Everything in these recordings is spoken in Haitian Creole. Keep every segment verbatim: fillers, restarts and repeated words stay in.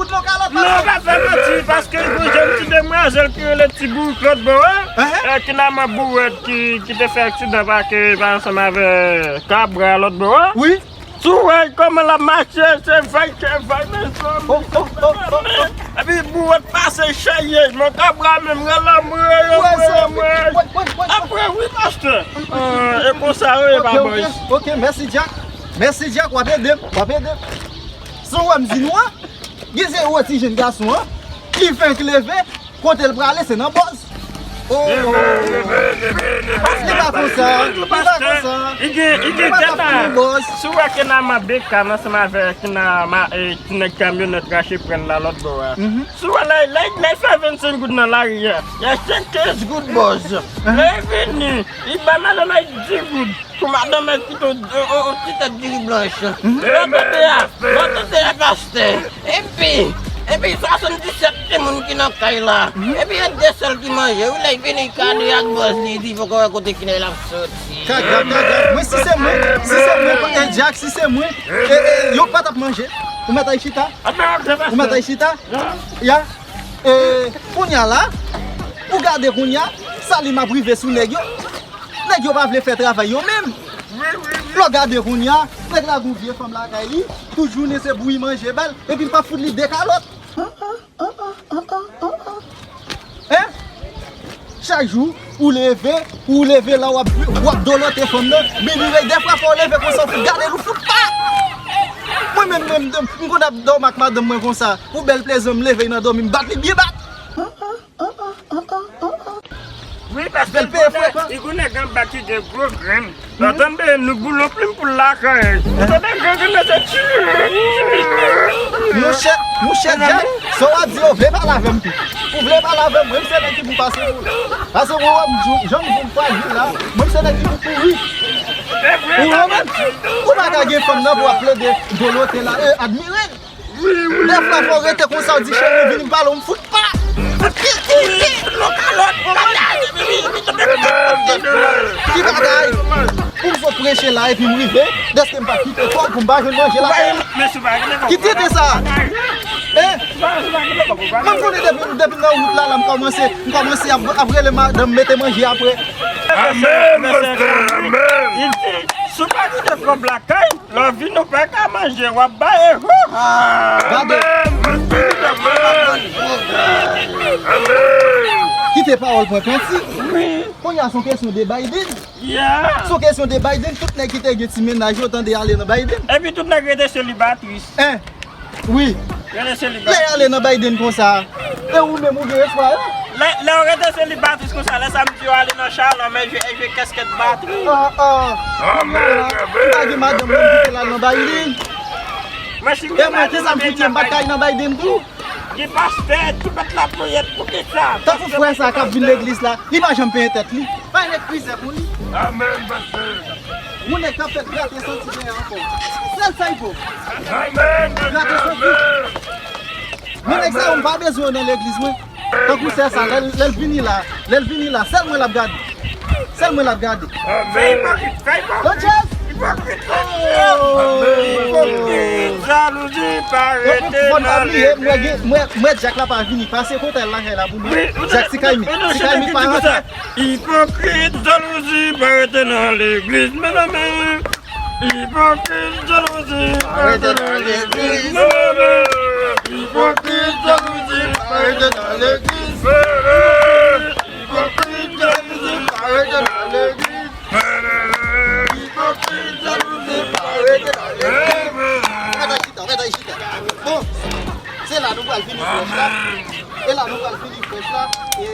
fout nan kalòt. Non, pa fè manti, paske gon jèn ti demwazèl ki rele Ti Bourik lòt bò a, ki nan man bouwèt ki, ki te fè aksidan pake ansanm avè Kabra lòt bò a. Wi. Si w wè kòman l ap mache, se vay kè vay, mezanmi. Epi bouwèt pase chaye, men Kabra menm, rele m, rele m, rele m. Apre, wi, pastè. E konsa yo ye, pa bòz. Ok, mèsi, Jack. Mèsi, Jack, w ap ede m, w ap ede m. Si w wè m di nou an, gen se ou ti jèn gason an, ki fenk leve, kote l prale, se nan bòz. Oh, li pa konsa, li pa konsa. Li gen, li gen tèt la. Si w wè ke nan man beka ansanm avè ki nan ma, e, ti nèg kamyonèt rache pran la lòt bò a. Si w wè lè, lè, lè fè vennsenk goud nan lari a, y achte kenz goud bòz. Lè vini, li ba madanm ay di goud. Pou madanm mwen kite yon, yon, yon ti tèt diri blanch. Lòt kote a, lòt kote a, pastè. Epi, epi swasanndisèt timoun ki nan kay la. Epi e de sèl ki manje. Wi, lè l vini, kade ak bòz li, di poko wè kote ki nèg l ap soti. Kaka, kaka. Mwen, si se mwen, si se mwen, e Jack, si se mwen, e, e, yo pa t ap manje. Ou mèt ay chita. Ou mèt ay chita. Ya. E, kounye a la, ou gade kounye a, Salim ap rive sou nèg yo. Nèg yo pa vle fè travay yo menm. Lè w gade kounye a, nèg la gon vye fanm lakay li, tout jounen se bouyi manje ba l, epi l pa fout li de kalòt. Hein? Chak jou, ou leve, ou leve la, w ap, w ap dolote fanm nan. Baby Ray, dèfwa fò w leve konsa, w fout gade l, ou fout pa. Mwen menm, menm, m konn ap dòmi ak madanm mwen konsa. Pou bèl plezi, m leve nan dòmi, m bat li byen bat. Wi, paske li gon nèg anba ki gen gwo grenn. Lòt an beye nou boulon plim pou l lakay. Ou tande grenn grenn nan se ti. Mouchè, mouchè Jack, sa w ap di yo vle pale avè m tou. Ou vle pale avè m, mwen m se nèg ki pou pase pou ou. Pase ou wè m, jan m di w frajil la, mwen m se nèg ki pou kouri. Ou wè menm, ou pa ka gen fanm nan pou w ap plede dolote la, e admire. Dèfwa fò w rete konsa, w di cheri vini m pale w, m fout pa. Ki bagay? Pou m sot preche la epi m rive, dèske m pa kite kò pou m pa jwenn manje la. Ki tenten sa? Hein? Mwen m konnen depi, depi nan wout la, la m kòmanse, m kòmanse ap, ap rele madanm mete manje apre. Amen, pastè, amen. Si w pa kite kòb lakay, lè w vini w pa ka manje, w ap bay eho. Gade. Kite pawòl pran kanti. Kounye a se yon kesyon de Biden. Se yon kesyon de Biden, tout nèg ki te gen ti mennaj yo tande ale nan Biden. Epi tout nèg rete selibatris. Hein? Wi. Rete selibatris. Lè y ale nan Biden konsa, e ou menm ou gen espwa yo? Lè, lè w rete selibatris konsa, lè samdi yo ale nan chalò, men jwe, jwe kèskèt batri. Ah, ah. Amen, amen. M pa gen madanm mwen kite l al nan Biden. E mwen, kisa m fout ye, m pa t ka al nan Biden tou? Gen pastè, tou mèt lapriyè, poukisa? Tankou frè sa k ap vin legliz la, li pa janm penyen tèt li. Pa gen nèg frizè pou li. Amen, pastè. Yon nèg k ap fè grate santi dèyè ankò. Sèl sa y fo. Grate santi. Men nèg sa yo m pa bezwen yo nan legliz mwen. Tankou sè sa, lè l, lè l vini la, lè l vini la, sèl mwen l ap gade. Sèl mwen l ap gade. Fè ipokrit, fè ipokrit. Ipokrit, ipokrit, jalouzi pa rete nan legliz. Mwen, mwen, mwen, Jack la pa vini. Pase kote l lakay la pou mwen. Jack, ti Kaymi, ti Kaymi pa rantre. Ipokrit, jalouzi pa rete nan legliz, mezanmi. Ipokrit, jalouzi pa rete nan legliz, mezanmi. Ipokrit, jalouzi pa rete nan legliz, mezanmi. Ipokrit, jalouzi pa rete nan legliz. Ipokrit, jalouzi pa rete nan legliz. Mèt ay chita, mèt ay chita. Bon, se la nou pral fini frèch la. E la nou pral fini frèch la. E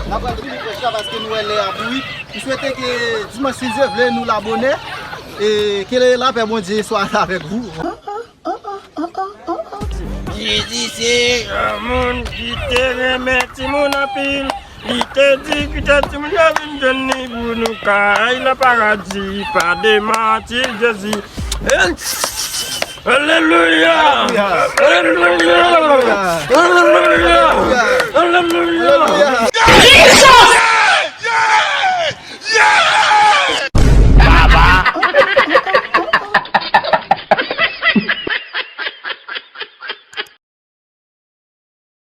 n ap pral fini frèch la paske nou wè lè a bouyi. M swete ke dimanch, si Dye vle, nou la bonè. E ke lapè Bondye swa avèk ou. Jezi se yon moun ki te renmen timoun anpil. Li te di kite timoun yo vin jwenn li pou nou kay nan paradi. Pa demanti Jezi. Alelouya! Alelouya! Alelouya! Alelouya!